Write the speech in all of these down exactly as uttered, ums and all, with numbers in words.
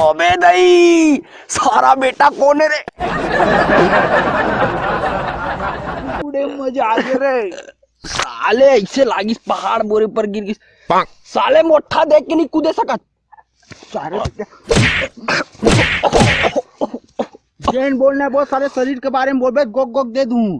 अबे दई, सारा बेटा कोन हे रे? उड़े मजा आ गया रे। साले ऐसे लागिस पहाड़ बोरे पर गिर गिस। साले मोठा देख के नहीं कूदे सकत। सारे जेन बोलना बोल, सारे शरीर के बारे में बोलबे, गोक गोक दे दूं।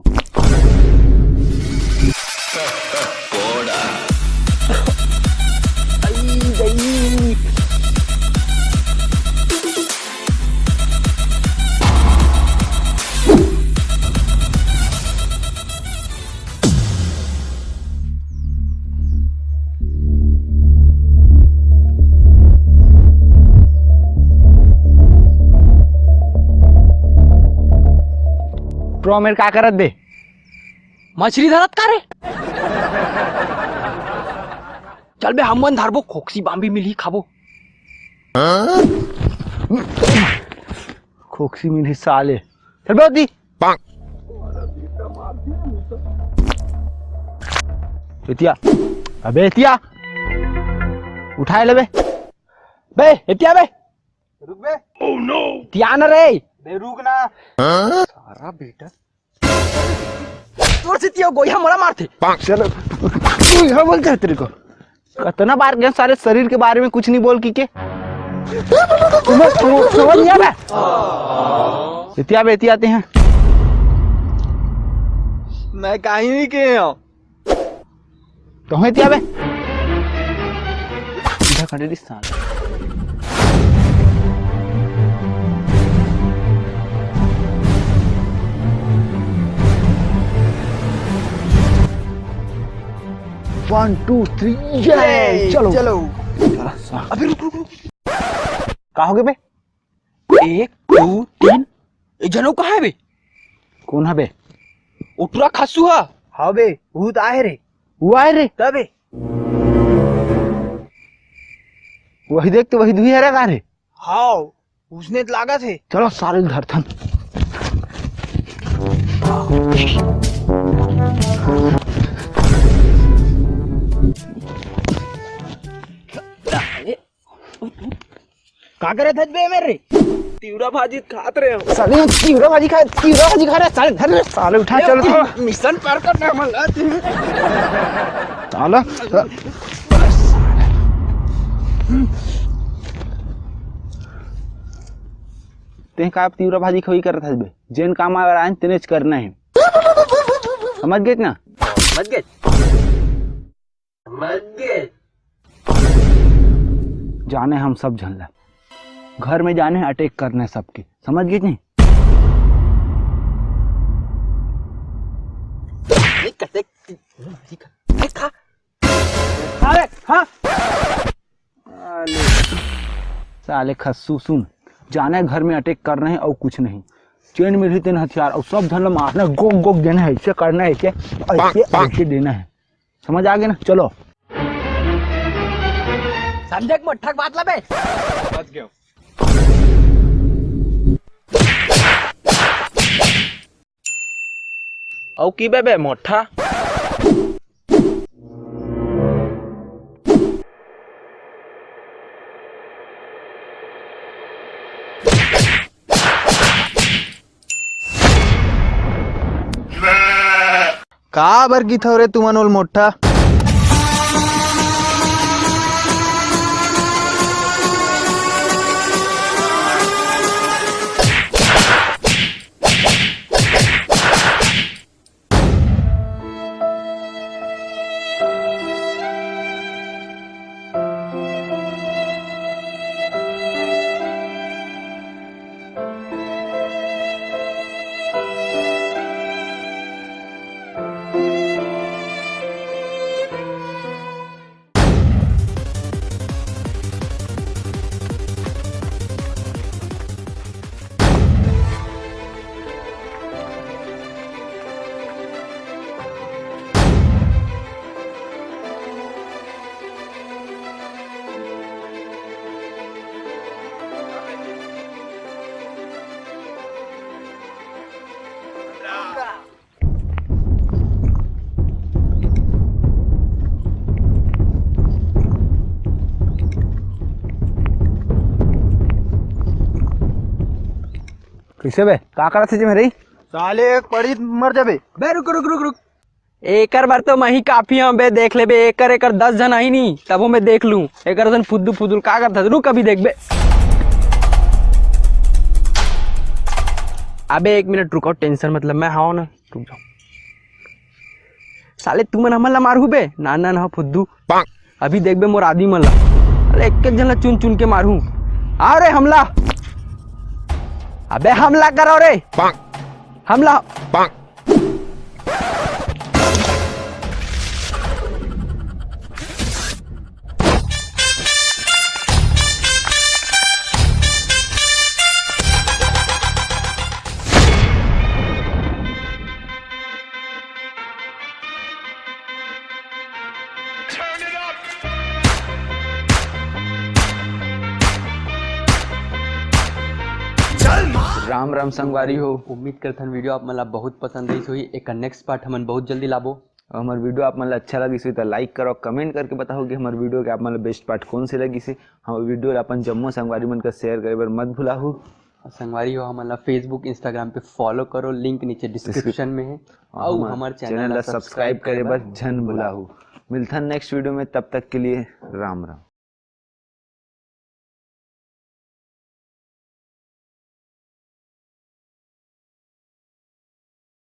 प्रो मेर का करत बे? मछली धरत का रे? चल बे, हमन धरबो, खोकसी बाम्बी मिलही, खाबो। खोकसी मिलही साले। चल बे ओती। एतिया। अबे एतिया। उठाए ले बे। बे, एतिया बे। रुक बे। तिया न रे। बे रुक ना। सारा बेटा। तोर से तिया गोइहा मोला मारथे। चलो। तू यहाँ बोलते है तेरे को। कतना बार गए सारे शरीर के बारे में कुछ नहीं बोल की के। तुम्हें समझ नहीं आ रहा? एतिया बे, एतिया आते हैं। मैं कहीं नहीं कहे हूँ। तो है तिया बे। इधर खड़े दिस साले। One, two, three, ये! चलो। चलो। अबे रुक, रुक, रुक। का हो गए बे? एक, दो, तीन। ए, जनऊ कहाँ हे बे? कौन हे बे? ओ टुरा खस्सू हा। हाँ बे, वो तो आए रे। वो आए रे? तबे। वही देख तो वही दुही हरा का रे? हाँ, उसने तो लागा थे। चलो सारे धरथन। का करत हस बे मेरे? तिवरा भाजी खात रहे हो। साले तिवरा भाजी खा, तिवरा भाजी खा रहे, साले धर रे, साले उठा, चल। मिशन पार करना मन ला तू। साला। तें का तिवरा भाजी खवई करत हस बे? जेन काम आए वाला हे, तेनेच करना हे। समझ गेस ना? समझ गेस। जाने हम सब झन ला। घर में जाने अटैक करना हे सबके। समझ गेस नहीं? नहीं करते। नहीं खा। अरे, हाँ। साले खस्सू सुन, जाने घर में अटैक करना हे अउ कुछ नहीं। जेन मिलही तेन हथियार अउ सब झन ला मारना हे, गोक गोक देना हे, ऐसे करना हे, ऐसे, ऐसे, ऐसे देना हे। समझ आ गे ना? चलो। समझे के मोठा के बात ला बे। समझ गया। अउ की बे, बे मोठा? का बर गिथव रे तुमन ओल मोठा? कइसे बे? का करत हे जी मेरे? साले एक पड़ी मर जाबे। बे रुक, रुक, रुक, रुक। एकर बर तो मैं ही काफी हूँ बे, देख ले बे, एकर, एकर दस झन आही नी, तभो मैं देख लूँ। एकर असन फुद्दू फुदुल का करत हे? रुक अभी देख बे। अबे एक मिनट रुको, tension मतलब मैं हूँ ना, रुक जाओ। साले तुमन हमन ला मारहू बे? ना, ना, ना, फुद्दू। अभी देखबे मोर आदमी मन ला। अरे एक एक झन ला चुन चुन के मारहू। आ रे हमला। अबे हमला करो रे। हमला। राम राम संगवारी हो, उम्मीद करथन video आप मन ला बहुत पसंद आइस होही। एकर next part हमन बहुत जल्दी लाबो। अउ हमर video आप मन ला अच्छा लगिस होही त like करो, comment करके बताओ कि हमर video के आप मन ला best part कौन से लगिस हे। हमर video ला अपन जम्मो संगवारी मन का share करे बर मत भुलाहू। अउ संगवारी हो, हमन ला Facebook, Instagram पे follow करो, link नीचे description में हे। अउ हमर channel ला subscribe करे बर झन भुलाहू। मिलथन next video में, तब तक के लिए राम राम।